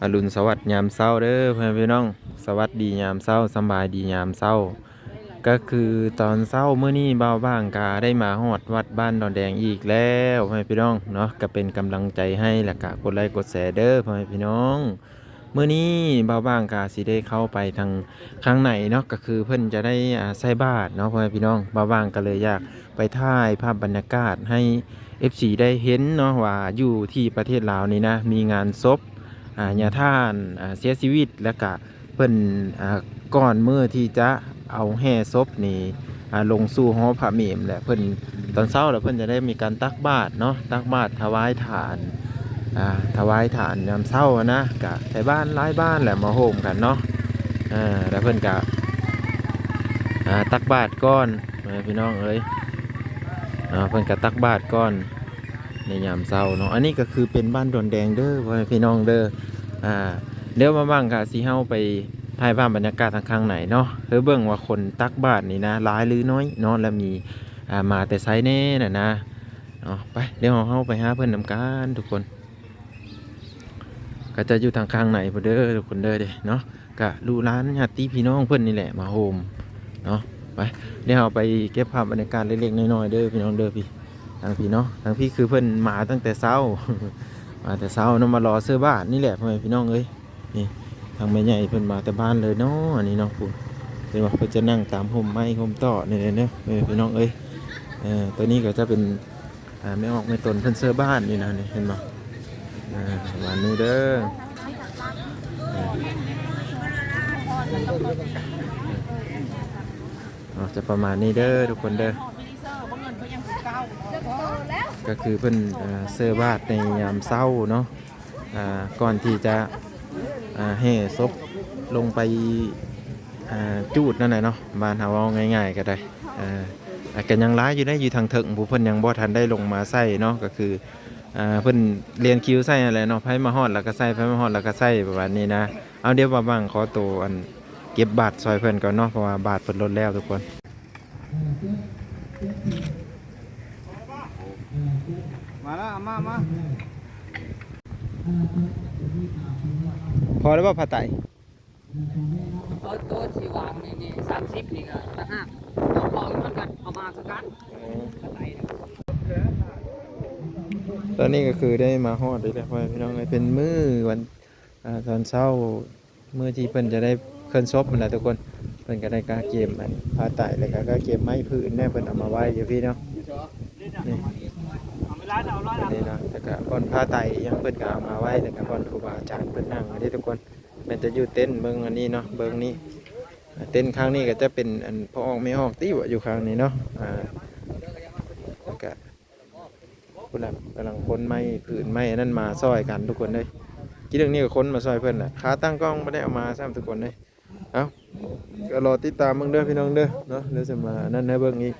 ອະລຸນສະຫວັດຍາມເຊົ້າເດີພໍ່ແມ່ພີ່ນ້ອງ, ສະຫວັດດີຍາມເຊົ້າ, ສຳບາຍດີຍາມເຊົ້າ. ກໍຄືຕອນເຊົ້າມື້ນີ້ ບ່າວບາງກະໄດ້ມາຮອດວັດບ້ານດອນແດງອີກແລ້ວພໍ່ແມ່ພີ່ນ້ອງເນາະ, ກໍເປັນກຳລັງໃຈໃຫ້ ແລ້ວກະກົດໄລກົດແຊເດີພໍ່ແມ່ພີ່ນ້ອງ. ມື້ນີ້ບ່າວບາງກະຊິໄດ້ເຂົ້າໄປທາງຂ້າງໃນເນາະ, ກໍຄືເພິ່ນຈະໄດ້ ອາ ໃສ່ບາດເນາະພໍ່ແມ່ພີ່ນ້ອງ. ບ່າວບາງກໍເລີຍຢາກ ໄປຖ່າຍພາບບັນຍາກາດໃຫ້ເອັຟຊີໄດ້ເຫັນເນາະ ວ່າຢູ່ທີ່ປະເທດລາວນີ້ນະ ມີງານສົບ ອາ ຍາທ່ານ ອາ ເສຍຊີວິດ ແລ້ວກະເພິ່ນ ອາ ກ່ອນມື້ທີ່ຈະເອົາແຫ່ສົບນີ້ ອາ ລົງສູ່ຫໍພະເມມ ແລະ ເພິ່ນ ຕອນເຊົ້າແລ້ວເພິ່ນຈະໄດ້ມີການຕັກບາດເນາະ, ຕັກບາດຖວາຍທານ ອາ ຖວາຍທານຍາມເຊົ້ານະ, ກະໄທບ້ານຫຼາຍບ້ານແຫຼະມາໂຮມກັນເນາະ. ອາ ແລ້ວເພິ່ນກະ ອາ ຕັກບາດກ່ອນ ພໍ່ແມ່ພີ່ນ້ອງເອີຍເນາະ, ເພິ່ນກໍຕັກບາດກ່ອນໃນຍາມເຊົ້າເນາະ. ອັນນີ້ກໍຄືເປັນບ້ານດອນແດງເດີ ພໍ່ແມ່ພີ່ນ້ອງເດີ. ອາ ດຽວວ່າງໆກໍຊິເຮົາໄປຖ່າຍພາບບັນຍາກາດທາງຂ້າງໃນເນາະ, ເພື່ອເບິ່ງວ່າຄົນຕັກບາດນີ້ນະ ຫຼາຍຫຼືໜ້ອຍເນາະ, ແລ້ວມີ ອາ ມາແຕ່ໃສແດ່ນະນະເນາະ. ໄປ ດຽວເຮົາໄປຫາເພິ່ນນຳກັນທຸກຄົນ. ກໍຈະຢູ່ທາງຂ້າງໃນພຸ້ນເດີທຸກຄົນເດີເນາະ, ກະລູກຫຼານຍາດຕິພີ່ນ້ອງເພິ່ນນີ້ແຫຼະມາໂຮມເນາະ. ໄປ ດຽວເຮົາໄປເກັບພາບບັນຍາກາດເລັກໆນ້ອຍໆເດີພີ່ນ້ອງເດີ. ພີ່ ທາງພີ້ເນາະ, ທາງພີ້ຄືເພິ່ນມາຕັ້ງແຕ່ເຊົ້າ ມາແຕ່ເຊົ້າເນາະ, ມາລໍເຊີບາດນີ້ແຫຼະພໍ່ແມ່ພີ່ນ້ອງເອີຍ. ນີ້ ທາງແມ່ໃຫຍ່ເພິ່ນມາແຕ່ບ້ານເລີຍເນາະ ອັນນີ້ເນາະ. ພຸ້ນ ເຫັນບໍ່ ເພິ່ນຈະນັ່ງຕາມຮົ່ມໄມ້ຮົ່ມຕໍ້ນີ້ແຫຼະເນາະ ພີ່ນ້ອງເອີຍ. ເອີ ໂຕນີ້ກໍຈະເປັນ ອ່າ ແມ່ອອກແມ່ຕົນເພິ່ນເຊີບ້ານນີ້ນະ ນີ້ເຫັນບໍ່? ອ່າ ປະມານນີ້ເດີ ເນາະ ຈະປະມານນີ້ເດີທຸກຄົນເດີ. ກໍຄືເພິ່ນ ເອີ ເຊີບາດໃນຍາມເຊົ້າເນາະ ອ່າ ກ່ອນທີ່ຈະ ອ່າ ແຫ່ສົບລົງໄປ ອ່າ ຈູດນັ້ນແຫຼະເນາະ, ບ້ານເຮົາເວົ້າງ່າຍໆກໍໄດ້. ອ່າ ກໍຍັງຫຼາຍຢູ່ເດ້ ຢູ່ທາງເທິງຜູ້ເພິ່ນຍັງບໍ່ທັນໄດ້ລົງມາໃສ່ເນາະ, ກໍຄື ອ່າ ເພິ່ນລຽນຄິວໃສ່ຫັ້ນແຫຼະເນາະ, ໃຜມາຮອດແລ້ວກໍໃສ່ ໃຜມາຮອດແລ້ວກໍໃສ່ ປະມານນີ້ນະ. ເອົາ ດຽວບ່າວບາງຂໍໂຕ ອັນ ເກັບບາດຊ່ອຍເພິ່ນກ່ອນເນາະ ເພາະວ່າບາດເພິ່ນລົດແລ້ວທຸກຄົນ. ມາລະ ມາ ມາ ພໍແລ້ວບໍ່ ຜ້າໄຕ? ໂຕ ໂຕທີ່ວາງນີ້ ນີ້ ສາມສິບນີ້ກໍຕ່າງຫາກ ເອົາ ເອົາ ມັນກໍເອົາມາຄືກັນ. ຕອນນີ້ກໍຄືໄດ້ມາຮອດເລີຍ ພໍ່ແມ່ພີ່ນ້ອງເອີຍ, ເປັນມື້ວັນ ອ່າ ຕອນເຊົ້າ ມື້ທີ່ເພິ່ນຈະໄດ້ເຄື່ອນສົບຫັ້ນແຫຼະທຸກຄົນ. ເພິ່ນກໍໄດ້ກະກຽມ ອັນ ຜ້າໄຕ ແລ້ວກໍກະກຽມໄມ້ຜືນແດ່ ເພິ່ນເອົາມາໄວ້ຢູ່ພີ້ເນາະ. ນີ້ ອັນນີ້ເນາະ ແລ້ວກໍບ່ອນຜ້າໄຕອີ່ຫຍັງເພິ່ນກໍເອົາມາໄວ້ ແລ້ວກໍບ່ອນຄູບາອາຈານເພິ່ນນັ່ງເດ້ທຸກຄົນ. ແມ່ນຈະຢູ່ເຕັນເບິ່ງອັນນີ້ເນາະ ເບິ່ງນີ້ ເຕັນຂ້າງນີ້ກໍຈະເປັນ ອັນ ພໍ່ອອກແມ່ອອກຕິວ່າຢູ່ຂ້າງນີ້ເນາະ. ອ່າ ແລ້ວກໍ ພຸ້ນນະ ກຳລັງຂົນໄມ້ຜືນໄມ້ອັນນັ້ນມາຊ່ອຍກັນທຸກຄົນເອີຍ. ກີ້ເລື່ອງນີ້ກໍຂົນມາຊ່ອຍເພິ່ນແຫຼະ, ຂາຕັ້ງກ້ອງບໍ່ໄດ້ເອົາມາຊ້ຳທຸກຄົນເອີຍ. ເອົ້າ ກໍລໍຕິດຕາມເບິ່ງເດີພີ່ນ້ອງເດີເນາະ, ດຽວຈະມາອັນນັ້ນໃຫ້ເບິ່ງອີກ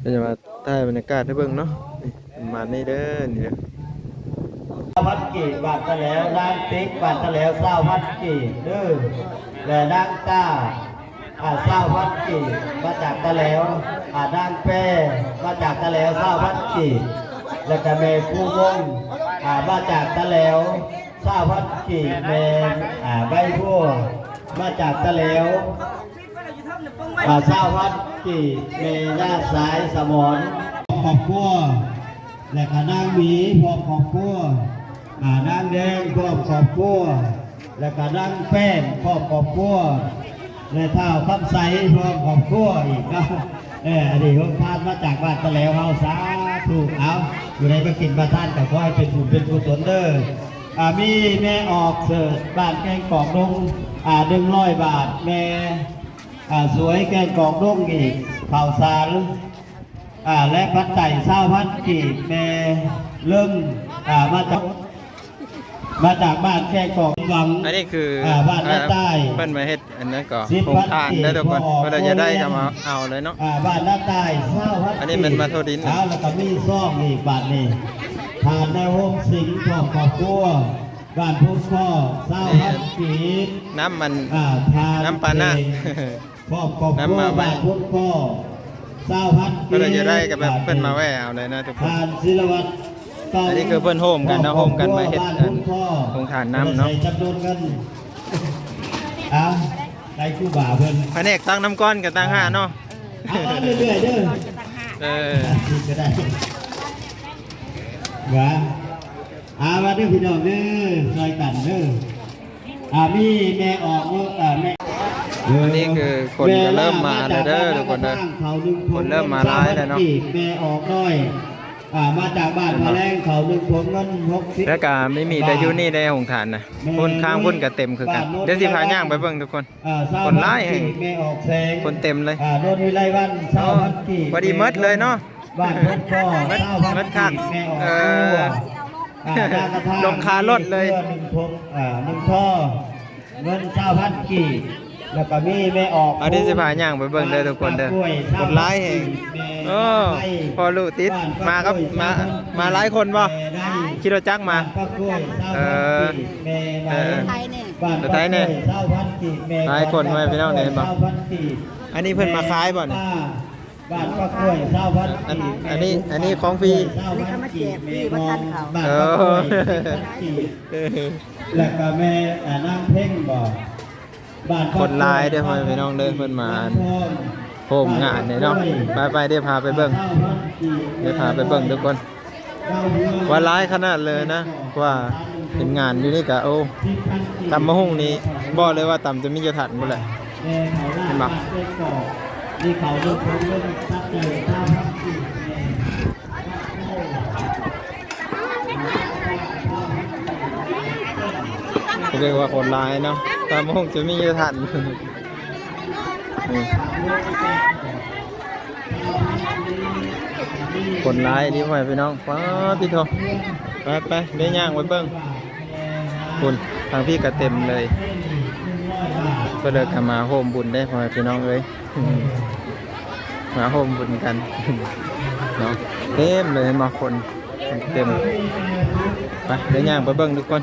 ດຽວຈະມາຖ່າຍບັນຍາກາດໃຫ້ເບິ່ງເນາະ. ນີ້ ປະມານນີ້ເດີ ນີ້ເດີ. ຊາວພັນກີບ ບາດຕະແຫຼວ, ນາງຕິກ ບາດຕະແຫຼວ ຊາວພັນກີບເດີ ແລະ ນາງຕ້າ ອາ ຊາວພັນກີບ ມາຈາກຕະແຫຼວ, ອາ ນາງແປ ມາຈາກຕະແຫຼວ ຊາວພັນກີບ ແລ້ວກະແມ່ຄູວົງ ອາ ມາຈາກຕະແຫຼວ ຊາວພັນກີບ, ແມ່ ອາ ໃບບົວ ມາຈາກຕະແຫຼວ ອາ ຊາວພັນກີບ, ແມ່ຍາສາຍສະໝອນ ຄອບຄົວ ແລະກະນາງໝີພ້ອມຄອບຄົວ, ອາ ນາງແດງພ້ອມຄອບຄົວ ແລະກະນາງແປ້ນພ້ອມຄອບຄົວ ແລະທ້າວຄຳໃສພ້ອມຄອບຄົວອີກເນາະ. ເອີ ອັນນີ້ໂຮງທານມາຈາກບ້ານຕະແຫຼວເຮົາ, ສາທຸ. ເອົາ ຜູ້ໃດມາກິນມາທານກໍຂໍໃຫ້ເປັນບຸນເປັນກຸສົນເດີ. ອາ ມີແມ່ອອກເສີດ ບ້ານແກ້ງກອກດົງ ອາ ໜຶ່ງຮ້ອຍບາດ, ແມ່ ອາ ສວຍແກ້ງກອກດົງ ອີກເຂົ້າສານ ອາ ແລະ ປັດໄຈ ຊາວພັນກີບ, ແມ່ເລິ້ງ ອາ ມາຈາກ ມາຈາກບ້ານແກ້ງກອກຫວັງ. ອັນນີ້ຄື ອາ ບ້ານນາໃຕ້ ເພິ່ນມາເຮັດອັນນັ້ນກໍ ສິບພັນ ໂຮງທານເດີທຸກຄົນ, ຜູ້ໃດຢາກໄດ້ກໍມາເອົາເລີຍເນາະ. ອາ ບ້ານນາໃຕ້ ຊາວພັນ ອັນນີ້ແມ່ນມາໂທດິນ ເອົາ ແລ້ວກໍມີຊອງອີກບາດນີ້. ທ່ານນາຍໂຮມສິງ ພ້ອມຄອບຄົວ ບ້ານພູຄໍ ຊາວພັນກີບ, ນ້ຳມັນ ອາ ທ່ານ ນ້ຳປານາ ເອງ ພ້ອມຄອບຄົວ ບ້ານພຸ້ນກໍ ຊາວພັນກີບ. ເພິ່ນຈະໄດ້ກໍແບບເພິ່ນມາແວ່ເອົາໄດ້ນະທຸກຄົນ. ທ່ານສິລະວັດ ອັນນີ້ຄືເພິ່ນໂຮມກັນເນາະ ໂຮມກັນມາເຮັດອັນໂຮງທານນຳເນາະ ໃສ່ຈຳນວນເງິນ ເອົາ ໃຫ້ຄູບາເພິ່ນ ພະແນກຕັກນ້ຳກ້ອນກັບຕ່າງຫາກເນາະ ເອົາເອົາເລື້ອຍໆເດີ ເອີ ກະໄດ້ ວ່າ ອ່າ ມາເດີພີ່ນ້ອງເດີ ຊ່ອຍກັນເດີ ອ່າ ມີແມ່ອອກ ເອີ ແມ່ ອັນນີ້ຄືຄົນກະເລີ່ມມາແລ້ວເດີທຸກຄົນເດີ ຄົນເລີ່ມມາຫຼາຍແລ້ວເນາະ ແມ່ອອກນ້ອຍ ອ່າ ມາຈາກບ້ານພະແລງ ເຂົ້າໜຶ່ງຖົງເງິນຫົກສິບ ແລ້ວກະມີ ມີແຕ່ຢູ່ນີ້ໄດ້ໂຮງທານນະ ພຸ້ນຂ້າງພຸ້ນກະເຕັມຄືກັນ ດຽວຊິພາຍ່າງໄປເບິ່ງທຸກຄົນ ອ່າ ຄົນຫຼາຍແຮງ ແມ່ອອກແສງ ຄົນເຕັມເລີຍ ອ່າ ນນວິໄລວັນ ຊາວພັນກີບ ພໍດີໝົດເລີຍເນາະ ບ້ານພົບພໍ້ ຊາວພັນກີບ ແມ່ອອກ ເອີ ລົງຄາລົດເລີຍ ໜຶ່ງຖົງ ອ່າ ໜຶ່ງທໍ່ ເງິນຊາວພັນກີບ ແລ້ວກະມີແມ່ອອກ ອັນນີ້ຊິພາຍ່າງໄປເບິ່ງເດີທຸກຄົນເດີ ຄົນຫຼາຍແຮງ ໂອ້ ພໍ່ລູກຕິດ ມາກັບ ມາ ມາຫຼາຍຄົນບໍ່ ຂີ່ລົດຈັກມາ ເອີ ເອີ ໄທແນ່ ໄທແນ່ ຊາວພັນກີບ ແມ່ ຫຼາຍຄົນເວີ້ຍພີ່ນ້ອງ ເຫັນບໍ່ ອັນນີ້ເພິ່ນມາຂາຍບໍ່ນີ້ ບ້ານປາກກ້ວຍ ຊາວພັນ ອັນ ອັນນີ້ ອັນນີ້ຂອງຟຣີ ຊາວພັນກີບ ແມ່ມອງ ບ້ານປາກກ້ວຍ ເອີ ສິບພັນກີບ ເອີ ແລ້ວກະແມ່ ອ່າ ນາງເພັງບໍ ບ້ານປາກກ້ວຍ ຄົນຫຼາຍເດີພໍ່ແມ່ພີ່ນ້ອງເດີ ເພິ່ນມາໂຮມງານນີ້ເນາະ ໄປໆ ດຽວພາໄປເບິ່ງ ຊາວພັນກີບ ດຽວພາໄປເບິ່ງທຸກຄົນ ວ່າຫຼາຍຂະໜາດເລີຍນະ ວ່າເປັນງານຢູ່ນີ້ກະ ໂອ້ ຕຳບັກຫຸ່ງນີ້ບອກເລີຍວ່າຕຳຈົນມີຢູ່ຖັງພຸ້ນແຫຼະ ເຫັນບໍ່ ເຂົາເອີ້ນວ່າຄົນຫຼາຍເນາະ ຕຳບັກຫຸ່ງຈົນມີຢູ່ຖັງ ນີ້ ຄົນຫຼາຍອີ່ຫຼີພໍ່ແມ່ພີ່ນ້ອງ ປາດຕິໂທ ໄປໆ ໄດ້ຍ່າງໄປເບິ່ງ ພຸ້ນ ທາງພີ້ກະເຕັມເລີຍ ເພິ່ນເລີຍກະມາໂຮມບຸນເດ້ພໍ່ແມ່ພີ່ນ້ອງເອີຍ ມາໂຮມບຸນກັນເນາະ ເຕັມເລີຍ ເຫັນບໍ່ ຄົນເຕັມ ໄປ ໄດ້ຍ່າງໄປເບິ່ງທຸກຄົນ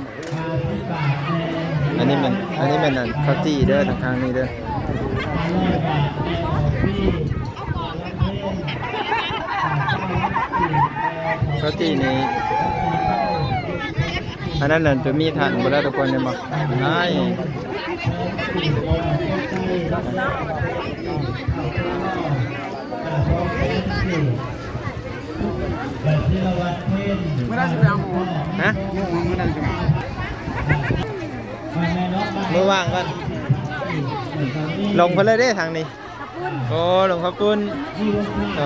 ອັນນີ້ແມ່ນ ອັນນີ້ແມ່ນອັນເຂົ້າຈີ່ເດີ ທາງຂ້າງນີ້ເດີ ເຂົ້າຈີ່ນີ້ ອັນນັ້ນນະ ຈະມີຖັງບໍ່ລະທຸກຄົນ ເຫັນບໍ່ ຫຼາຍ ມື້ໃດຊິໄປເອົາ ຮະ ມື້ໃດຊິໄປເອົາ ມື້ວ່າງກ່ອນ ລົງໄປເລີຍເດ້ທາງນີ້ ໂອ້ ລົງເຂົ້າປຸ້ນ ໂອ້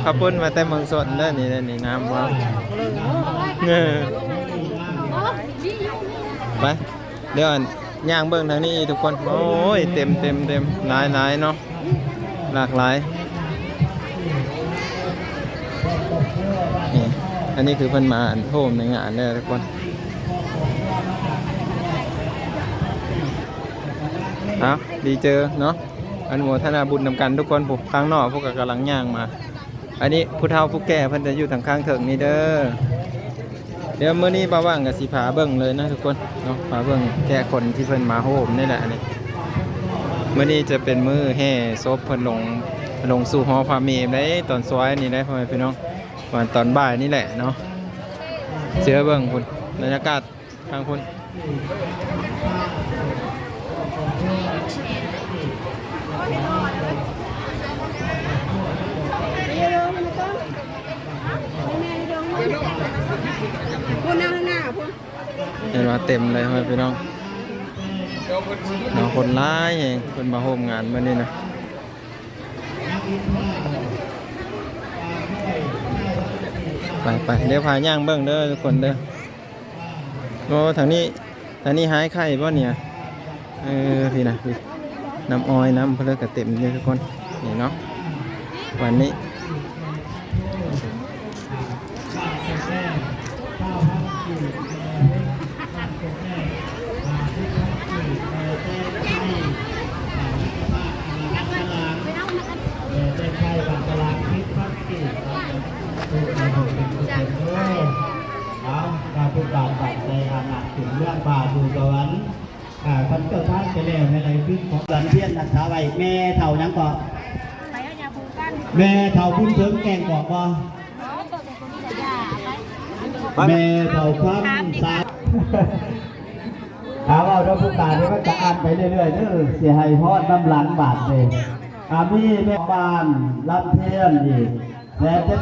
ເຂົ້າປຸ້ນມາແຕ່ເມືອງຊົນເດີ ນີ້ ນີ້ງາມບໍ່ ເອີ ໄປ ດຽວອັນ ຍ່າງເບິ່ງທາງນີ້ອີກທຸກຄົນ ໂອ້ຍ ເຕັມ ເຕັມ ເຕັມ ຫຼາຍ ຫຼາຍເນາະ ຫຼາກຫຼາຍ ນີ້ ອັນນີ້ຄືເພິ່ນມາອັນໂຮມໃນງານເດີທຸກຄົນ ເອົາ ດີເຈີເນາະ ອະນຸໂມທະນາບຸນນຳກັນທຸກຄົນ ຜູ້ຂ້າງນອກພວກກໍກຳລັງຍ່າງມາ ອັນນີ້ຜູ້ເຖົ້າຜູ້ແກ່ເພິ່ນຈະຢູ່ທາງຂ້າງເທິງນີ້ເດີ ດຽວມື້ນີ້ບ່າວຫວ່າງກໍຊິພາເບິ່ງເລີຍນະທຸກຄົນເນາະ ພາເບິ່ງແຂກຄົນທີ່ເພິ່ນມາໂຮມນີ້ແຫຼະ ອັນນີ້ ມື້ນີ້ຈະເປັນມື້ແຫ່ສົບເພິ່ນລົງ ລົງສູ່ຫໍພະເມໄດ້ຕອນຊວຍນີ້ໄດ໋ ພໍ່ແມ່ພີ່ນ້ອງ ປະມານຕອນບ່າຍນີ້ແຫຼະເນາະ ເຊື່ອເບິ່ງພຸ້ນ ບັນຍາກາດ ທາງພຸ້ນ ເຫັນວ່າເຕັມເລີຍພໍ່ແມ່ພີ່ນ້ອງເນາະ ຄົນຫຼາຍແຮງ ເພິ່ນມາໂຮມງານມື້ນີ້ນະ ໄປໆ ດຽວພາຍ່າງເບິ່ງເດີທຸກຄົນເດີ. ໂອ້ ທາງນີ້ ທາງນີ້ຫາຍໄຂ່ບໍ່ນີ້? ເອີ ພີ້ນະ ພີ້ ນ້ຳອ້ອຍ ນ້ຳເພິ່ນກະເຕັມຢູ່ທຸກຄົນ ນີ້ເນາະ ວັນນີ້ ເອົາ ຖ້າຜູ້ການບັດໃດອານາດຂຶ້ນເມືອງພາສູ່ສະຫວັນ ອ່າ ຄັນເຈົ້າທານໄປແລ້ວ ໃຫ້ໄດ້ຄືຂອງສັນພຽນຮັກສາໄວ້. ແມ່ເຖົ້າຫຍັງເກາະ? ແມ່ເຖົ້າບຸນເສີງແກ້ງກອກບໍ່? ເອີ ເອີ ເອີ ໄປ ໄປ ໄປ ແມ່ເຖົ້າຄຳສາ ຖ້າເວົ້ານຳຜູ້ຕານີ້ ມັນກະອ່ານໄປເລື້ອຍໆເດີ ຊິໃຫ້ຮອດນຳຫຼັງບາດນີ້. ອາ ມີແມ່ບ້ານລຳພຽນອີກ ແສນເຈັດ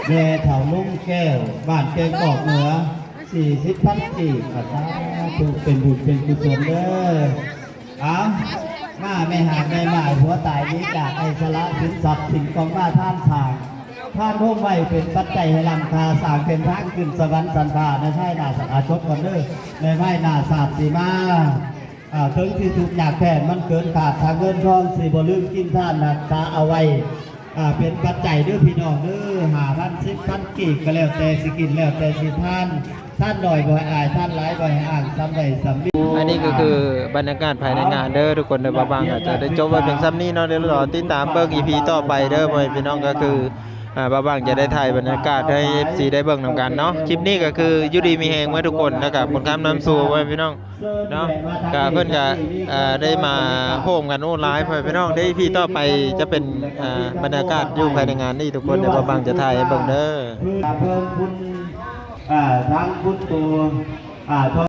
ແມ່ເຖົ້າລຸງແກ້ວ ບ້ານແກງກອກເໜືອ ສີ່ສິບພັນກີບ. ອາ ສາທຸ ເປັນບຸນເປັນກຸສົນເດີ. ເອົາ ມາແມ່ຫາກແມ່ໝ້າຍ ຜົວຕາຍໜີຈາກ ໄດ້ສະຫຼະສິນຊັບ ສິ່ງຂອງມາທານສ້າງ ທານໂຮມໄວ້ເປັນປັດໄຈໃຫ້ລ້ຳຄ່າ ສ້າງເສັ້ນທາງຂຶ້ນສະຫວັນຊັ້ນຟ້າ ໃນພາຍໜ້າຊາດ. ອາ ຈົບກ່ອນເດີ ໃນພາຍໜ້າຊາດຊິມາ ອາ ເຖິງຊິທຸກຍາກແຄ້ນມັນເກີນຄາດ ຖ້າເງິນທອງຊິບໍ່ລືມກິນທານ ຮັກສາເອົາໄວ້ ອາ ເປັນປັດໄຈເດີພີ່ນ້ອງເດີ ຫ້າພັນ ສິບພັນກີບ ກໍແລ້ວແຕ່ຊິກິນ ແລ້ວແຕ່ຊິທານ ທານໜ້ອຍບໍ່ໃຫ້ອາຍ ທານຫຼາຍບໍ່ໃຫ້ອ້າງ ສ່ຳໃດສ່ຳນີ້. ອັນນີ້ກໍຄືບັນຍາກາດພາຍໃນງານເດີທຸກຄົນເດີ ບ່າວບັງອາດຈະໄດ້ຈົບໄວ້ພຽງສ່ຳນີ້ເນາະ ດຽວລໍຕິດຕາມເບິ່ງ ອີພີ ຕໍ່ໄປເດີ ພໍ່ແມ່ພີ່ນ້ອງ. ກໍຄື ອ່າ ບ່າວບັງຈະໄດ້ຖ່າຍບັນຍາກາດໃຫ້ເອັຟຊີໄດ້ເບິ່ງນຳກັນເນາະ. ຄລິບນີ້ກໍຄືຢູ່ດີມີແຮງເໝິດທຸກຄົນ ແລ້ວກໍບຸນຄ້ຳນຳສູ່ ພໍ່ແມ່ພີ່ນ້ອງເນາະ ກໍເພິ່ນກໍ ເອີ ໄດ້ມາໂຮມກັນ. ໂອ້ ຫຼາຍ ພໍ່ແມ່ພີ່ນ້ອງເດີ ອີພີ ຕໍ່ໄປຈະເປັນ ເອີ ບັນຍາກາດຢູ່ພາຍໃນງານນີ້ທຸກຄົນເດີ ບ່າວບັງຈະຖ່າຍໃຫ້ເບິ່ງເດີ. ເພິ່ນ ເອີ ທາງຄຸນໂຕ ເອີ